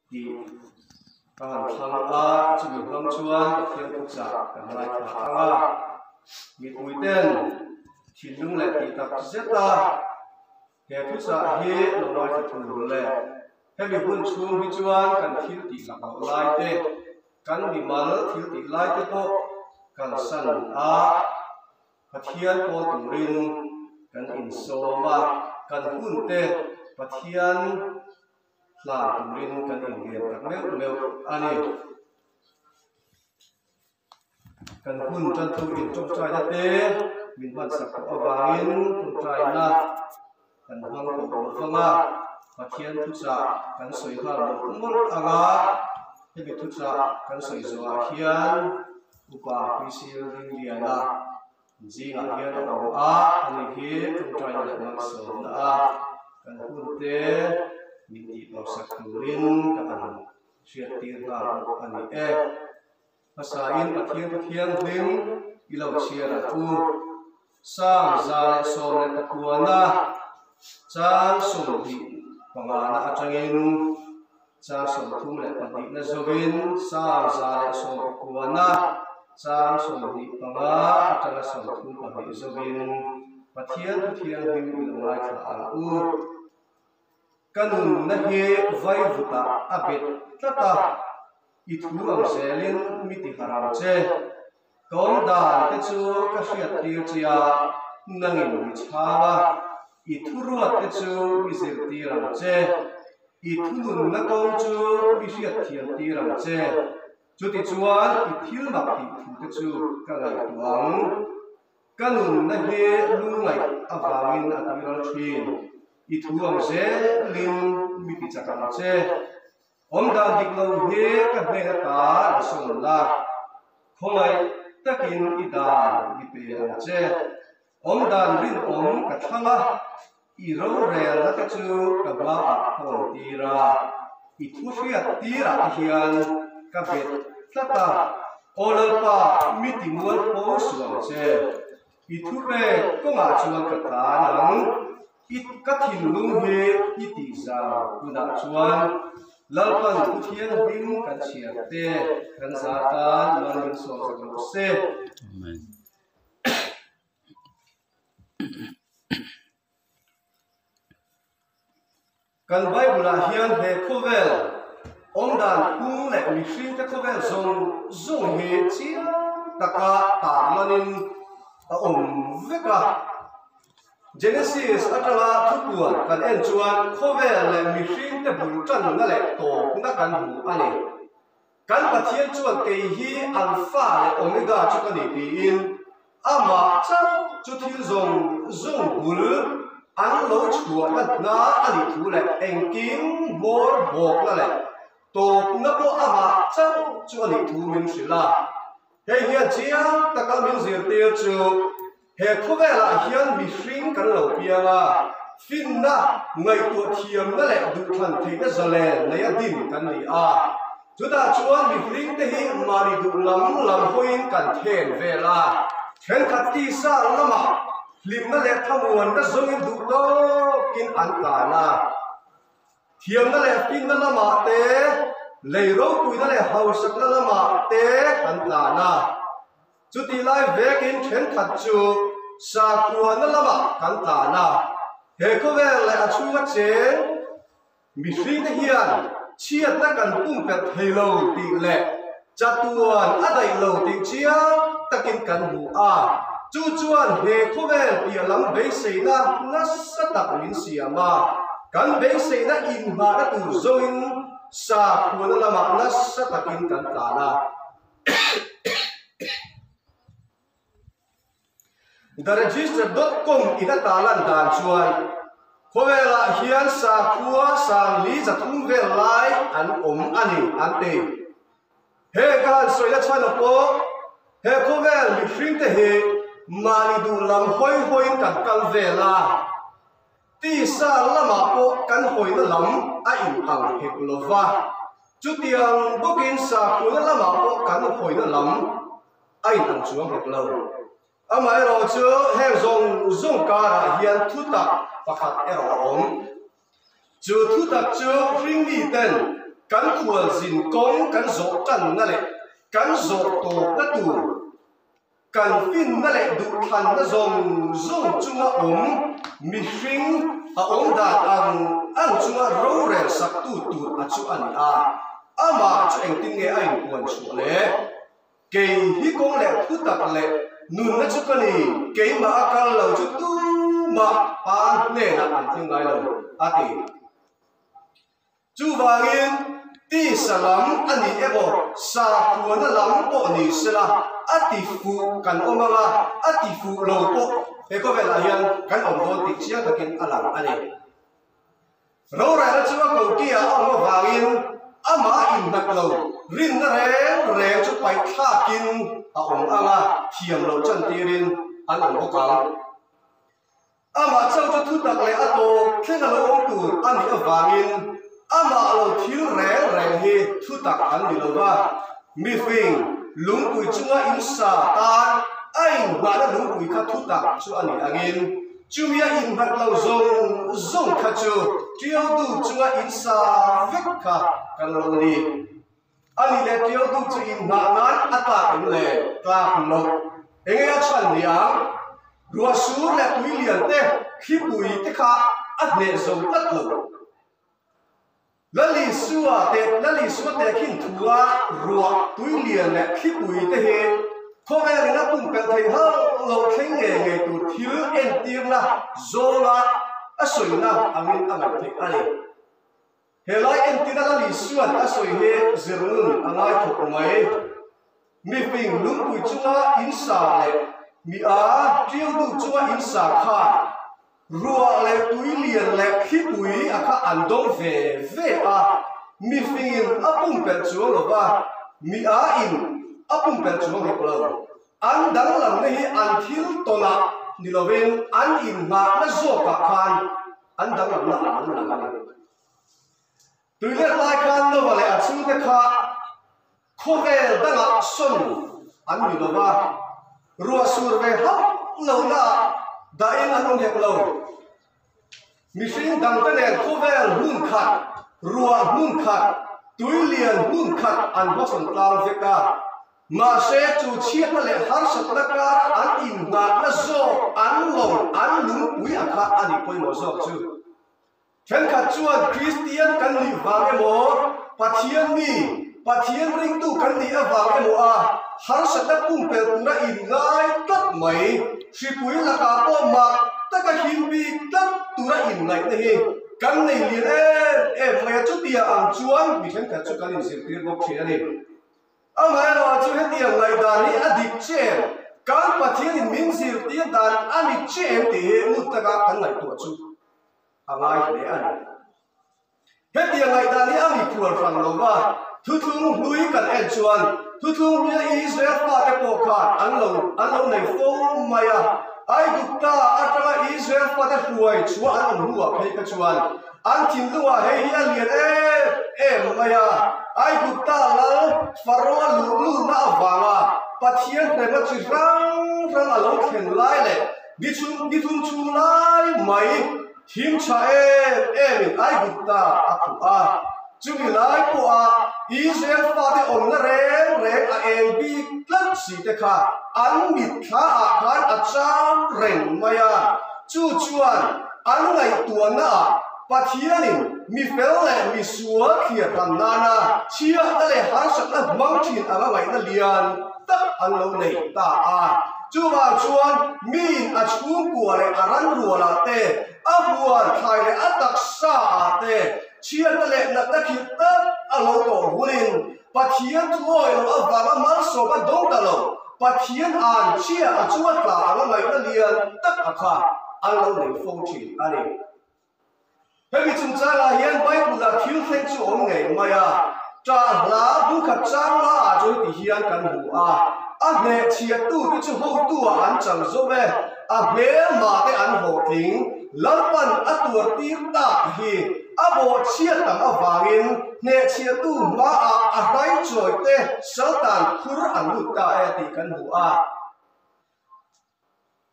Tih ka han thlang a, chumi hmang chuan Pathian thuchah kan ngaithla ang a. Mipuiten thinlung leh tih tak zet a he thuchah hi lo ngaithla tur le. Hemi hun chhung hi chuan kan thil tih lak loh lai te, kan mimal thil tih lai te pawh kalsan a. Pathian pawl turin kan insawm a, kan hun te Pathian hlan turin kan ingen tak meuh meuh a ni. Kan hun tantu in tawngtaina te min hmansak tawh avangin tawngtaina kan hmang tawh lo vang a, Pathian thuchah kan sawi nghal mawlh mawlh ang a, hemi thuchah kan sawi zawhah hian Upa Puisil Ringliana zingah hian a awm a, ani hi tawngtaina leh malsawmna a kan hunte min tihbausak turin ka han hriattir nghal bawk a ni e. Hmasain Pathian Thianghlim i lo chhiar ang u. Sang 119 chang 25 na atangin chang 32 na zawin Sang 119 chang 25 atanga 32 zawin Pathian Thianghlim i lo ngaithla ang u. Ka nunna hi vaivutah a bet tlat a. I thu ang zelin mi ti harh ang che. Ka awm dan te chu ka hriat tir che a, nangin mi chhang a, i thuruat te chu mi zirtir ang che. I thununna kawng chu mi hriatthiam tir ang che. Chutichuan i thil mak tih thu te chu ka ngaihtuah ang. Ka nunna hi lungngaih avangin a tuiral thin. I thu ang zelin mi ti chak ang che. Awm dan dik lo hi ka hnen ata i sawn la, khawngaih takin i dan i pe ang che. Awm dan rinawm ka thlang a, i rorelna te chu ka hmaah ka awm tir a, i thu hriat tirah te hian ka bet tlat a, Aw Lalpa, mi ti mual pho suh ang che. I thu pek kawngah chuan ka tlan ang. I ka thinlung hi i tih zau hunah chuan Lalpan Pu Thianghlim kan chhiar te kan za tan mal min sawm sak rawh se. Amen. Kan Bible-ah hian he khawvel awmdan phung leh mihringte khawvel zawng zawng hi chiang taka tarlanin a awm vek a. Genesis atanga thupuan kan en chuan khawvel leh mihringte bul tanna leh tawpna kan hmu a ni. Kan Pathian chuan kei hi Alpha leh Omega chu ka ni tiin amah chauh chu thil zawng zawng bul an lo chhuahna hna a nih thu leh engkim hmawr bawkna leh tawpna pawh amah chauh chu a nih thu min hrilh a. Hei hian chiang taka min zirtir chu he khawvelah hian mihring kan lo piang a, finna, ngaihtuah thiamna leh duhthlan theihna zalen neia din kan ni a. Chutah chuan mihringte hi mahni duh lam lam hawiin kan then vel a, thenkhat tisa lamah hlimna leh thlamuanna zawngin duh tawkin an tlan a. Thiamna leh finna lamah te, lei ropuina leh hausakna lamah te kan tlan a. Chutih lai vekin thenkhat chu sakhuana lamah kan tlan a. He khawvel leh a chhunga cheng mihringte hian chhiatna kan pumpelh thei lo tih leh chatuan a daih lo tih chiang takin kan hmu a. Chu chuan he khawvel piah lam beiseina nasa tak min siam a. Kan beiseina inhmahna tur zawngin sakhuana lamah nasa takin kan tlan a. The Register dot com in a tarlan dan chuan khawvelah hian sakhua sangli zathum vel lai an awm a ni an ti. Heng ka han sawi na chhan pawh he khawvel mihringte hi mahni duh lam hawi hawiin kan kal vel a, Tisa lamah pawh kan hawina lam a inang hek lo va, chutiang bawkin sakhuna lamah pawh kan hawina lam a inang chuang hek lo. Amaherawhchu heng zawng zawng karah hian thutak pakhat erawh a awm. Chu thutak chu hringmi ten. Kan khualzin kawng kan zawh tanna leh kan zawh tawpna tur, kan finna leh duhthlanna zawng zawng chunga awm mihring a awm dan ang ang chunga rorel saktu tur a chu a ni a, amah chu engtin nge a inpuan chhuah le? Kei hi kawng leh thutak leh nunna chu ka ni, keimah a kal lo chu tumah Pa hnenah an thleng ngai lo, a ti. Chuvangin, tisa lam a ni emaw, sakhuana lam pawh ni sela, a ti fuh kan awm ang a, a ti fuh lo pawh he khawvelah hian kan awm dawn tih chiang takin a lang a ni. Rorelna chu a kokia a awm avangin amah innghat lo rinna reng reng chu paih thlakin a awm ang a, thiam loh chantirin an awm bawk ang. Amah chauh chu thutak leh a tawp thleng a lo awm tur a nih avangin amah lo thil reng reng hi thutak an ni lo va. Mifing lungpui chunga insa tan a inngahna lungpui kha thutak chu a nih angin chumi a innghat lo zawng zawng kha chu ṭiautu chunga insa vek kha kan lo ni. A nih leh ṭiautu chu inngah nan a tlak em le? Tlak lo. Enge a chhan ni ang? Ruah sur leh tui lian te, thlipui te kha a hneh zo tlat lo. Lalisua te Lalisua tehkhin thua ruah tui lian leh thlipui te hi khawvelin a pumpelh thei hauh loh thleng ngei ngei tur thil entirna zawnga a sawina angin a ngaih theih a ni. Helai entirna Lalisuan a sawi hi zirnun a ngai thawk mai. Mifing lungpui chunga insa leh mi a ṭiau duh chunga insa khan Ruah leh tui lian leh thlipui a kha an dawng ve ve a, mifingin a pumpelh chuang lo va, mi a in a pumpelh chuang hek lo. An danglamna hi an thil tawnah ni lovin an inngahna zawkah khan an danglamna a lo lang a ni. Tui let lai khan Noah leh a chhungte kha Khawvel dangah sawn an ni lo va, ruah sur ve hauh lohnaah dahin an awm hek lo. Mihring dangte nen khawvel hmun khat, ruah hmun khat, tui lian hmun khat an hmasawn tlang vek a. Mahse, chu chhiatna leh harsatna kara an inngahna zawk an lawng an lungpui a kha a ni pawimawh zawk chu. Thenkhat chuan Kristian kan nih vang emaw, Pathian mi, Pathian ringtu kan nih avang emaw a harsatna pumpelh tura inngai tlat mai, hripui lakah pawh mak taka him bik tlat tura inngaihna hi kan nei lian em em mai a, chutia ang chuan mi thenkhat chu kan inzirtir bawk thin a ni. Amaherawh chu hetiang ngaihdan hi a dik che em? Kan Pathianin min zirtir dan a ni che em tih hi ngut taka kan ngaihtuah chu a ngai hle a ni. Hetiang ngaihdan hi a mi phual hran lo va, thuthlung hlui kan en chuan thuthlung hluia Israel fate pawh khan an lo an lo nei fo mai a. Aigupta atanga Israel fate hruai chhuah an awm hnuah phei kha chuan an thinlungah hei hi a lian em em mai a. Aigupta lal Faroa luhlulna avanga Pathian hremna chi hrang hrang a lo thlen lai leh Ni chung ni thum chhung lai mai thim tha em em in Aigupta a khuh a, chumi lai pawha Israel fate awmna reng reng a eng bik tlat si te kha an mitthla ah khan a chang reng mai a, chu chuan an ngaihtuahna ah Pathianin mi fel leh mi sual thliar hran nana chhiatna leh harsatna hmang thin anga ngaihna lian tak an lo nei ta a. Chuvang chuan miin a chhungkua leh a ranrualah te, a huan thlai leh a taksa ah te chhiatna leh natna khirh tak a lo tawh hunin Pathian thuawi loh avanga malsawm a dawng ta lo. Pathian an chhia a chunga tla anga ngaihna lian tak a kha an lo nei fo thin a ni. Hemi chungchangah hian Bible-ah thil thleng chu awm ngei mai a, ṭah hla bungkhat chang laah chuan ti hian kan hmu a, A hnehchhiattute chu hotu-ah an chang zo e, a hmelmahte an hlawhtling, Lalpan a tuartir tak hi a bawhchhiat tam avangin hnehchhiattu hmaah a hraichawite saltan khur an lut ta e tih kan hmu a.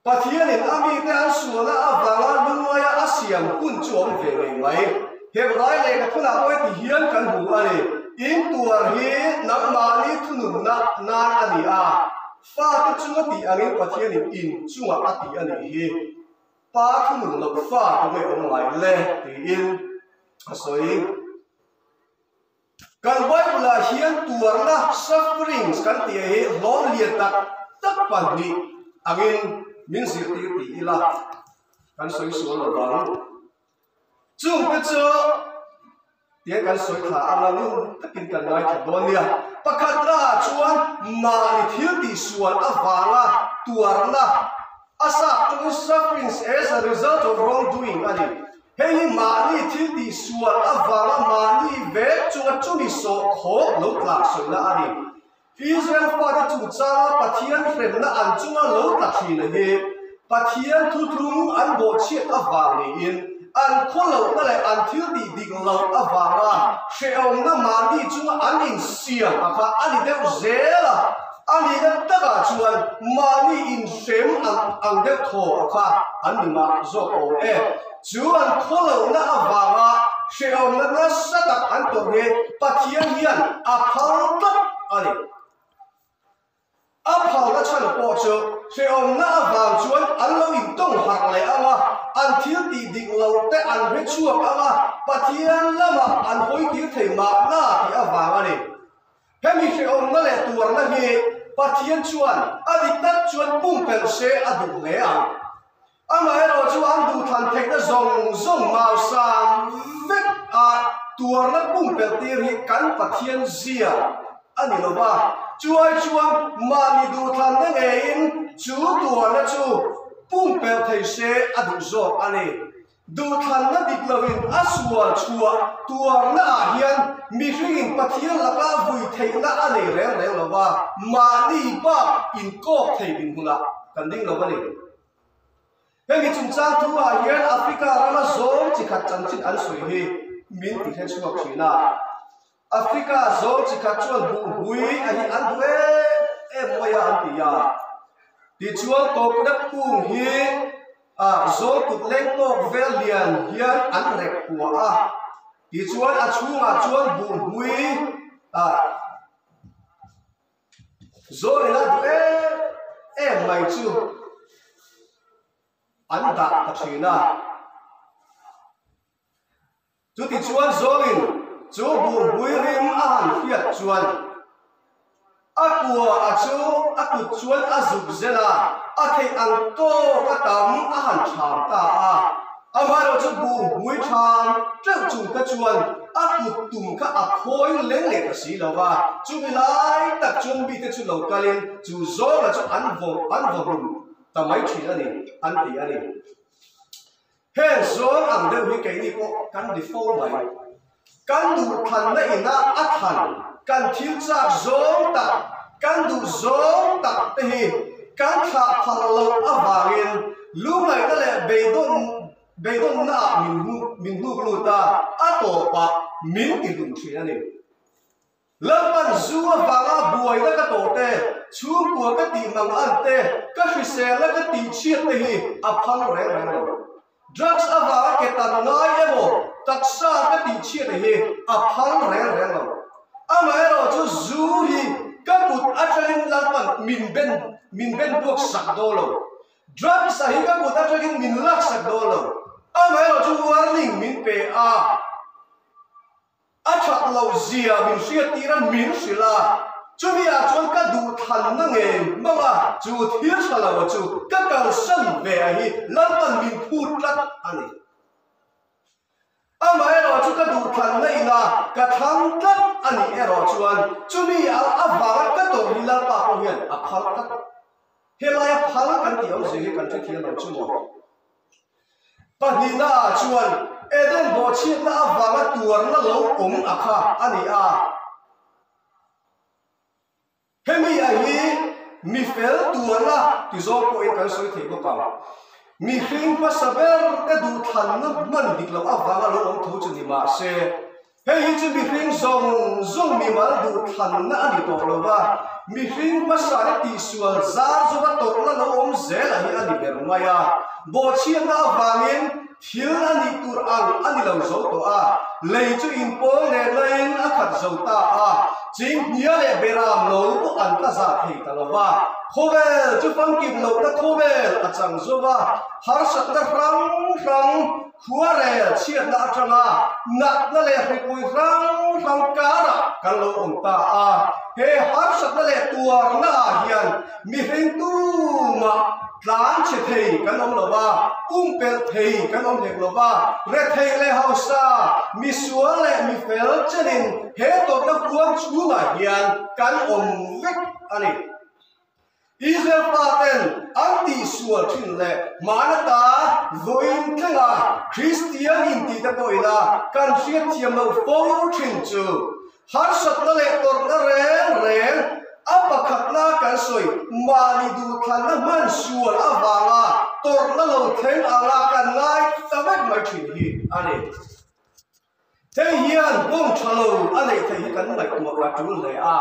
Pathianin a mite an sualna avanga lungngaia a siam hun chu awm ve ngei mai. Hebrai lehkhathunah pawh heti hian kan hmu a ni, In tuar hi nangmahni thununna nan a ni a, fate chunga tih angin Pathianin in chungah a ti a nih hi. Pa thunun loh fa tunge awm ngai le? tiin a sawi. Kan Bible-ah hian tuarna, sufferings, kan tih hi hlawm lian tak tak pahnih angin min zirtir ti ila kan sawi sual lo vang. Chungte chu tiang kan sawi thla anga ngun takin kan ngaithla dawn nia. Pakhatnaah chuan mahni thil tihsual avanga tuarna, a sap tawngin sufferings as a result of wrongdoing a ni. Hei hi mahni thil tih sual avanga mahni vek chunga chumi sawh khawk lo tlak sawina a ni. Israel fate chungchanga Pathian hremna an chunga lo tla thin hi Pathian thuthlung an bawhchhiat avang niin an khaw lohna leh an thil tih dik loh avanga hrehawmna mahni chunga an insiam a kha a ni deuh zel a. A nihna takah chuan mahni inhrem ang ang deuh thaw a kha an ni mah zawk awm e. Chu an khaw lohna avanga hrehawmna nasa tak an tawrh hi Pathian hian a phal tlat a ni. A phalna chhan pawh chu hrehawmna avang chuan an lo intawng harh leh ang a, an thil tih dik loh te an hre chhuak ang a, Pathian lamah an hawi tir thei mahna tih avang a ni. Hemi hrehawmna leh tuarna hi Pathian chuan a dik tak chuan pumpelh se a duh hle ang. Amaherawh chu an duhthlan theihna zawng zawng mausam vek a tuarna pumpelh tir hi kan Pathian zia a ni lo va, chu ai chuan mahni duhthlanna ngeiin chu tuarna chu pumpelh thei se a duh zawk a ni. Duhthlanna dik loin a sual chhuah tuarnaah hian mihringin Pathian laka vui theihna a nei reng reng lo va, mahni bak inkawp thei dinhmunah kan ding lo a ni. Hemi chungchang thuah hian Africa rama zawng chi khat chanchin an sawi hi min ti hre chhuak thin a. Africa zawng chi khat chuan buhmui a hi an duh em em mai a an ti a. Tichuan coconut kung hi a zawng kut leng tawk vel lian hian an rek puah a. Tichuan a chhungah chuan buhmui a zawng ila duh em em mai chu an dah ta thin a. Chutichuan zawngin chu burpui rim a han hriat chuan a kua a chu a kut chuan a zuk zel a, a theih ang tawk a tam a han ṭham ta a. Amaherawh chu burpui ṭham ṭeuh chung kha chuan a kut tum kha a khawi leng leh ta si lo va, chumi lai tak chuan mite chu lo kalin chu zawnga chu an vaw an vaw hlum ta mai ṭhin a ni, an ti a ni. Heng zawng ang deuh hi keini pawh kan ni fo mai. Kan duhthlanna ina a thlan, kan thil chak zawng tak, kan duh zawng tak te hi kan thlah phal loh avangin lungngaihna leh beidawn beidawnnaah min min hnuk lut a, a tawpah min ti hlum thin a ni. Lalpan zu avanga buaina ka tawh te, chhungkua ka tih mang an te, ka hriselna ka tih chhiat te hi a phal reng reng lo. Drugs avanga ke tan ngai emaw taksa ka tih chhiat te hi a phal reng reng lo. Amaherawh chu zu hi ka kut atangin Lalpan min ben min ben buak sak dawn lo. Drugs a hi ka kut atangin min lak sak dawn lo. Amaherawh chu warning min pe a. A that loh zia min hriattir a, min hrilh a, chumi ah chuan ka duhthlanna ngei hmang a, chu thil tha lo a chu ka kalsan ve a hi Lalpan min phut tlat a ni. Amaherawh chu ka duhthlanna ina ka thlang tlat a nih erawh chuan chumi ah avanga ka tawrh hi Lalpa pawh hian a phal tlat. Helaia phal kan tih awmzia hi kan hrethiam lo chu maw? Pahnihna ah chuan Eden bawhchhiatna avanga tuarna lo awm a kha a ni a. Hemi a hi mi fel tuarna ti zawng pawhin kan sawi thei bawk ang. Mihring hmasa ber te duhthlanna hman dik loh avanga lo awm tho chu ni mah se, Hei hi chu mihring zawng zawng mimal duhthlanna a ni tawh lo va, mihring hmasa te tihsual zar zawka tawrhna lo awm zel a hi a ni ber mai a. Bawhchhiatna avangin Thil a nih tur ang a ni lo zo tawh a, lei chu inpawl leh laiin a khat zo ta a, chinghnia leh beram lo pawh an tla za thei ta lo va. Khawvel chu famkim lohna khawvel a chang zo va, harsatna hrang hrang, khuarel chhiatna atanga natna leh hripui hrang hrang karah kan lo awm ta a. He harsatna leh tuarna ah hian mihring tumah Tlan chhe thei kan awm lo va, pumpelh thei kan awm hek lo va, rethei leh hausa, misual leh mifel chenin he tawrhna huang chhungah hian kan awm vek a ni. Israel paten an tihsual thin leh hmana ta vawiin tlenga Kristian intihte pawhina kan hriatthiam loh fo thin chu Harsatna leh tawrhna reng reng a pakhatna kan sawi mahni duhthlanna hman sual avanga tawrhna lo thleng anga kan ngai ta vek mai thin hi a ni. Hei hian bawng tha lo a neih theih hi kan ngaihtuah a tul hle a.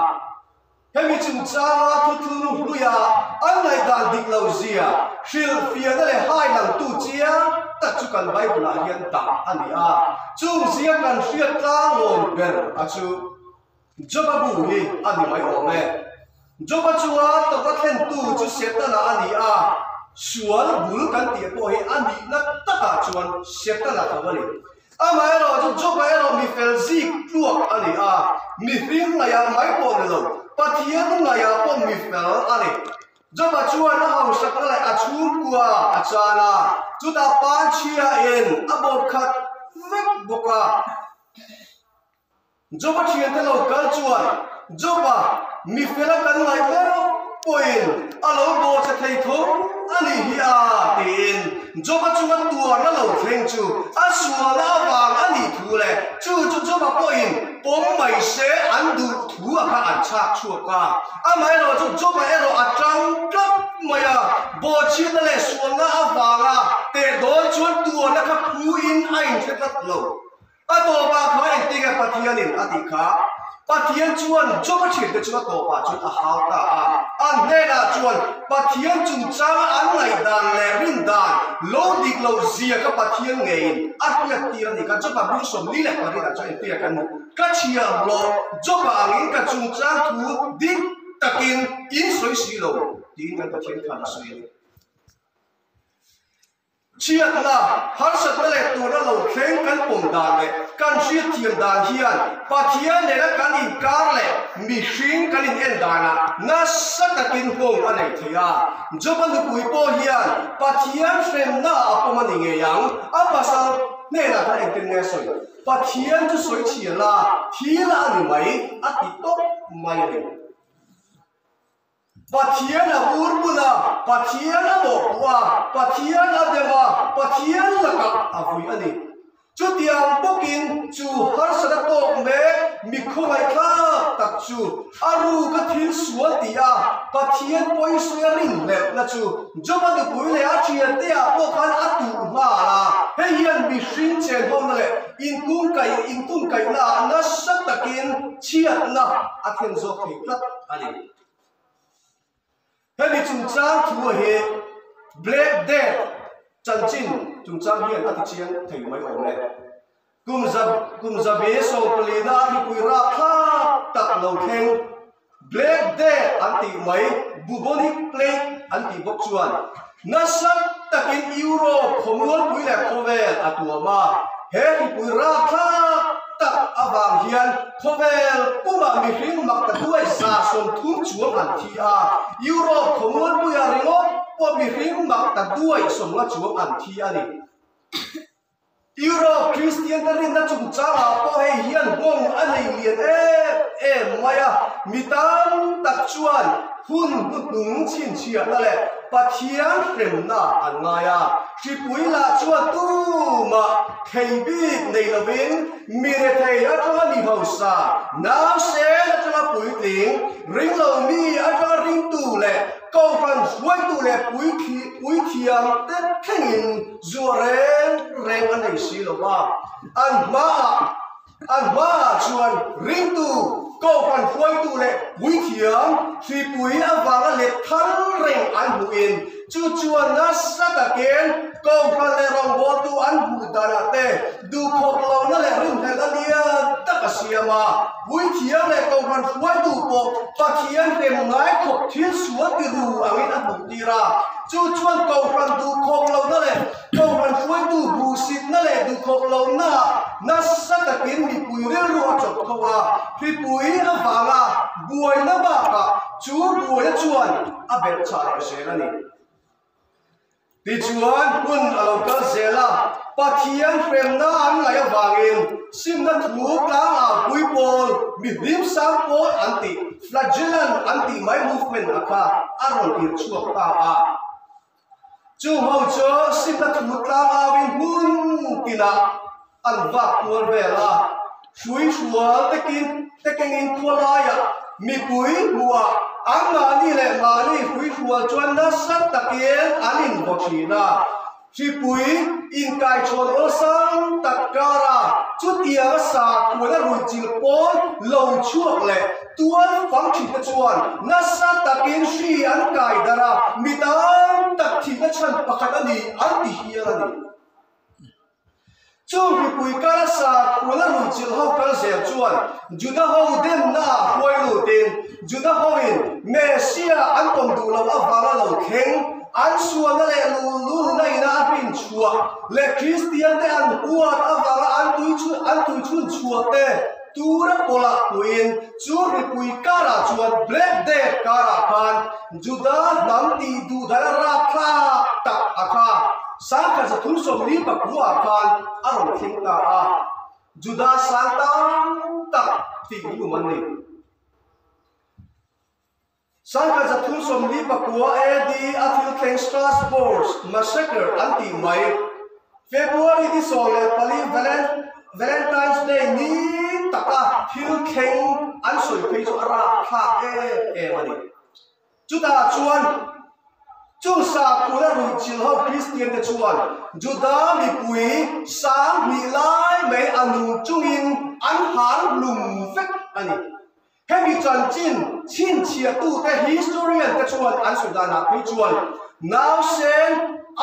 Hemi chungchanga thuthlung hluia an ngaihdan dik lo zia hrilhfiahna leh hailangtu chiang tak chu kan Bible-ah hian dah a ni a. Chung zia kan hriat tlanglawn ber a chu Joba bu hi a ni mai awm e. Joba chunga tawrhna thlentu chu Setana a ni a, sual bul kan tih pawh hi a nihna takah chuan Setana tho a ni. Amaherawh chu Joba erawh mi fel zik tluak a ni a, mihring ngaihah mai pawh ni lo, Pathian ngaihah pawh mi fel a ni. Joba chuan a hausakna leh a chhungkua a chan a, chutah panchhiain a bawp khat vek bawk a. Joba thiante lo kal chuan Joba mi fela kan ngaih ber pawhin a lo bawhchhe thei tho a nih hi a tiin Joba chunga tuarna lo thleng chu a sualna avang a nih thu leh chu chu Joba pawhin pawm mai se an duh thu a kha an chhak chhuak a. Amaherawh chu Joba erawh a tang tlat mai a, bawhchhiatna leh sualna avanga teh dawn chuan tuarna kha phuin a inhre tlat lo. A tawpah kha engtinge Pathianin a tih kha? Pathian chuan Joba thiante chu a tawpah chuan a hau ta a. An hnenah chuan Pathian chungchanga an ngaihdan leh rindan lo dik lo zia kha Pathian ngeiin a hriattir a ni kha. Joba bung 48 ah chuan engtinge kan hmuh? Ka thiamloh Joba angin ka chungchang thu dik takin in sawi si lo tiin kan Pathian khan a sawi a ni. Chhiatna, harsatna leh turna lo thleng kan pawm dan leh kan hriatthiam dan hian Pathian nena kan inkar leh mihring kan in en danah nasa takin nghawng a nei thei a. Joba nupui pawh hian Pathian hremna a pawm a ni ngei ang. A pasal hnenah khan engtin nge a sawi? Pathian chu sawi chhiah la, thil a ni mai a ti tawp mai a ni. Pathian a bur bun a, Pathian a mawhpuh a, Pathian a dem a, Pathian lakah a vui a ni. Chutiang bawkin chu harsatna tawk mek mi khawngaihthlak tak chu a ruka thil sual tih a, Pathian pawisawi a rinhlelhna chu Joba nupui leh a thiante ah pawh khan a tuh nghal a. Hei hian mihring chenhawmna leh inkungkaih inkungkaihna ah nasa takin chhiatna a thlen zawk thei tlat a ni. Hemi chungchang thu hi Black Death chanchin chungchang hian a tichiang thei mai awm e. Kum za kum zabi sawmpalina mipui rapthlak tak lo thleng Black Death an tih mai Bubonic Plague an tih bawk chuan nasa takin Europe khawmualpui leh khawvel a tuam a. He mipui rapthlak tak avang hian khawvel pumah mihring mak ta duai 30 chuang an thi a, Europe khawmualpuiah ringawt pawh mihring mak ta duai 50 chuang an thi a ni. Europe Kristian te rinna chungchangah pawh hei hian nghawng a nei lian em em mai a, mi tam tak chuan hun hnuhnung chhinchhiahna leh Pathian hremna an ngai a, hripui lah chuan tumah thei bik nei lovin mi rethei atanga mi hausa, nausen atanga puitling, ringlo mi atanga ringtu leh Kohhran hruaitu leh puithiam te thlengin zuah reng reng a nei si lo va, an hmaah an hmaah chuan ringtu Kohhran hruaitu leh puithiam hripui avanga let thar reng an hmuhin chu chuan nasa takin Kohhran leh rawngbawltu an hmuh danah te duhkhawp lohna leh rinhlelhna lian tak a siam a. Puithiam leh Kohhran hruaitu pawh Pathian hrem ngai khawp thil sual ti ru angin a hmuhtir a. Chu chuan Kohhran duhkhawp lohna leh Kohhran hruaitu buhsitna leh duhkhawp lohnaah nasa takin mipui rilru a chawp tho a, hripui avanga buaina bakah chu buaina chuan a belh chah leh zel a ni. Tichuan, hun a lo kal zel a, Pathian hremna an ngaih avangin simna thu tlangah pui pawl, mi hlim sang pawl an tih, flagellant an tih mai movement a kha a rawn tirh chhuak ta a. Chung ho chu simna thu tlang auin hmun tinah an vak kual vel a, hrui hrual tekin tekengin khawlaiah mipui hmuhah anmahni leh mahni hrui hrual chuan nasa takin an invaw thin a. Hripui inkaichhawn awlsam tak kara chutianga sakhuana ruihchilh pawl lo chhuak leh tual fang thin te chuan nasa takin hri an kai darh a, mi tam tak thihna chhan pakhat a ni an ti hial a ni. Chu hripui kara sakhuana ruihchilh ho kal zel chuan Juda ho demna ah hruai lutin Juda hoin Messiah an pawm duh loh avanga lo thleng an sualna leh luhlulna ina a hrin chhuah leh Kristian te an huat avanga an tui an tui chhun chhuah te tura pawlah puiin chu hripui karah chuan Black Death karah khan Juda hnam tih duh dana rapthlak tak a kha Sangkhat 349 ah khan a rawn thleng ta a. Juda sang tam tak tih hlum an ni. Sangkhat 349 AD a thil thleng Strasbourg Massacre an tih mai. February ni 14 Valentine's Day ni taka thil thleng an sawi phei chu a rapthlak em em a ni. Chutah chuan chung sakhua ruihchilh ho Kristian te chuan Juda mipui 2000 lai mai a nung chungin an hal hlum vek a ni. Hemi chanchin chhinchhiahtute historian te chuan an sawi danah phei chuan nausen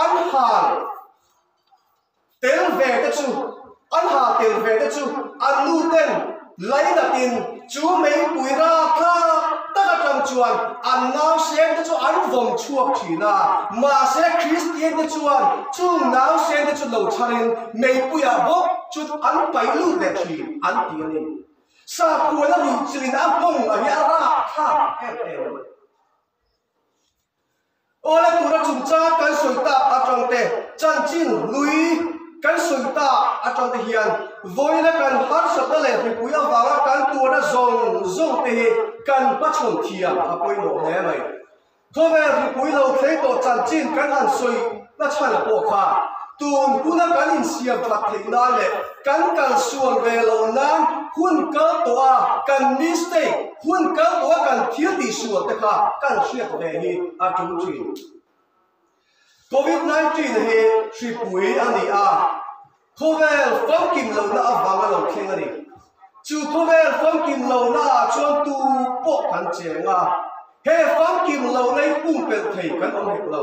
an hal Tel ve te chu, an ha tel ve te chu an nu ten lainatin chu meipui rapthlak tak atang chuan an nausen te chu an vawm chhuak thin a. Mahse Kristian te chuan chung nausen te chu lo chharin meipuiah bawk chu an paih lut leh thin an ti a ni. Sakhuana ruihchilhin a nghawng a hi a rapthlak em em a ni. Awle tura chungchang kan sawi tak atang te, chanchin hlui kan sawi tak atang te hian vawiina kan harsatna leh hripui avanga kan tuarna zawng zawng te hi kan hmachhawn thiam a pawimawh hle mai. Khawvel hripui lo thleng tawh chanchin kan han sawi na chhan pawh kha tun huna kan insiam that theih nan leh kan kalsual ve loh nan hun kal tawh a kan mistake Hun kal tawha kan thil tihsual te kha kan hriat ve hi a tul thin. Covid 19 hi hripui a ni a, khawvel famkim lohna avanga lo thleng a ni. Chu khawvel famkim lohna ah chuan tu pawh kan cheng a, he famkim lohna hi pumpelh thei kan awm hek lo.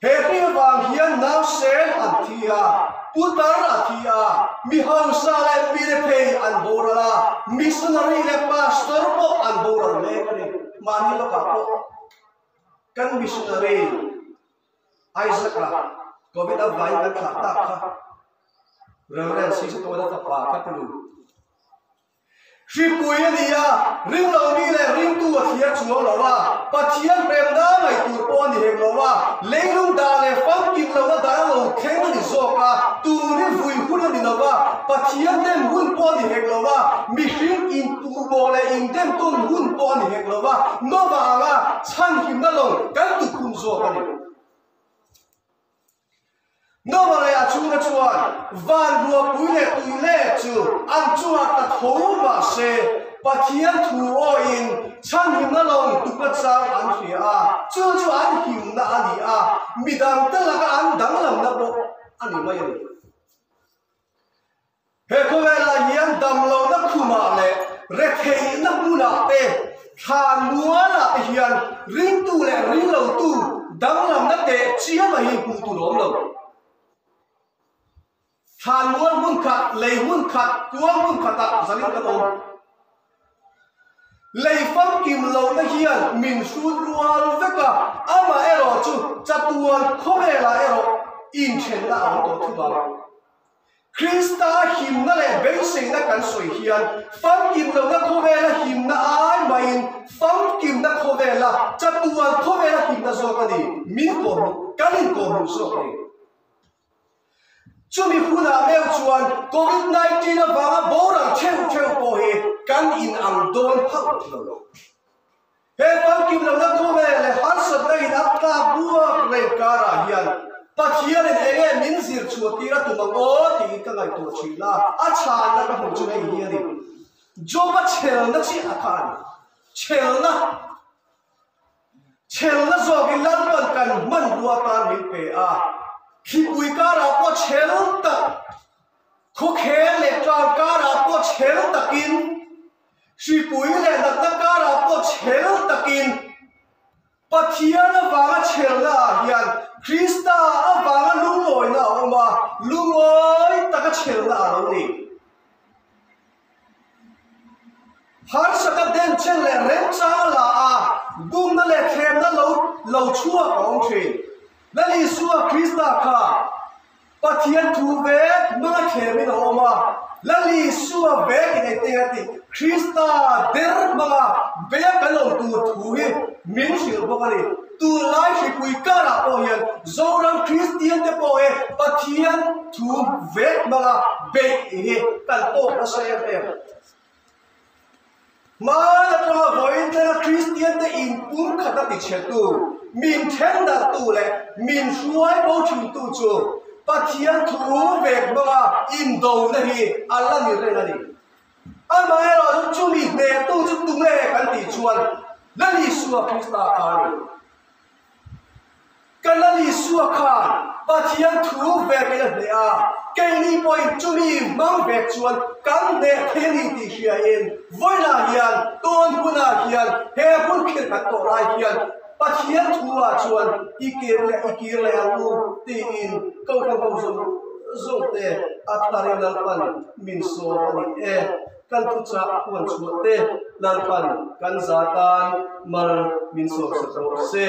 He hri avang hian nausen an thi a, putar a thi a, mi hausa leh mi rethei an boral a, missionary leh pastor pawh an boral mek a ni. Mahni lawkah pawh kan missionary Isaac-a Covid avangin kan thlah tak kha Reverend Sisatawna fapa kha ka nu. Hripui a ni a, ringlo mi leh ringtu a thliar chuang lo a, Pathian hremna ngaih tur pawh a ni hek lo a, leilung dah leh famkim lohna dah a lo thleng a ni zawk a, tun hi vui hun a ni lo a, Pathian dem hun pawh a ni hek lo a, mihring inpuhmawh leh indemtawn hun pawh a ni hek lo a, Nova anga chhanhimna lo kan tuk hun zawk a ni. Nova leh a chhungte chuan van ruahpui leh tui lek chu an chungah ta tho mah se, Pathian thu awiin chhanhimna lawng tukna chang an hria a, chu chu an himna a ni a, midangte laka an danglamna pawh a ni mai a ni. He khawvelah hian damlohna khumah leh Retheihna hmunah te, thlan mualah te hian ringtu leh ringlotu danglamna teh chiam a hi hmuh tur a awm lo. Thlan mual hmun khat, lei hmun khat, kuang hmun khatah zalin kan awm. Lei famkim lohna hian min hrut rual vek a, amaherawhchu chatuan khawvelah erawh inthenna a awm tawh thung ang. Krista himna leh beiseina kan sawi hian famkim lohna khawvela himna ai maiin famkimna khawvela chatuan khawvela himna zawk a ni, min kawhhmuh, kan inkawhhmuh zawk a ni. Chumi hunah meuh chuan Covid 19 avanga boral theuh theuh pawh hi kan inang dawn hauh lo. He famkim lohna khawvel leh harsatna in a tlak ruak reng karah hian Pathianin eng nge min zir chhuah tir a tum ang aw tiin ka ngaihtuah thin a, a chhanna ka hmuh chu hei hi a ni. Job-a chhelna chiah a kha a ni. Chhelna. Chhelna zawkin Lalpan kan hmanrua atan min pe a, thlipui karah pawh chhel tak, khawkhel leh tlang karah pawh chhel takin, hripui leh natna karah pawh chhel takin, Pathian avanga chhelna ah hian Krista avanga lungawina a awm a, lungawi taka chhelna a lo ni. Harsaka denchen leh remchang a la a, bumna leh thlemna lo lo chhuak a awm thin. Lal Isua Krista kha Pathian thu vek hmanga thlemin a awm a, Lal Isua vek in engtin a tih Krista der hmanga bea kan awm tur thu hi min hrilh bawk a ni. Tunlai hripui karah pawh hian Zoram Kristian te pawh hi Pathian thu vek hmanga beih hi kan tawk nasa em em. Hmaan atanga vawiin thleng a Kristian te inpum khat a tichhetu, min thendarhtu leh min hruai bo thintu chu Pathian thu vek hmanga indona hi a la ni reng a ni. Amaherawh chu chumi hnehtu chu tunge kan tih chuan Lal Isua Krista kha a ni. Ka Lal Isua khan Pathian thu vekin a hneh a, keini pawhin chumi hmang vek chuan kan hneh thei a ni tih hriain vawiinah hian tawn hunah hian he hun khirh kan tawh lai hian Pathian thu-ah chuan i kir leh i kir leh ang u tiin Kohhran ho zawng zawng te a tharin Lalpan min sawm a ni e. Kan thuchah huan chhuah te Lalpan kan za tan mar min sawmsak rawh se.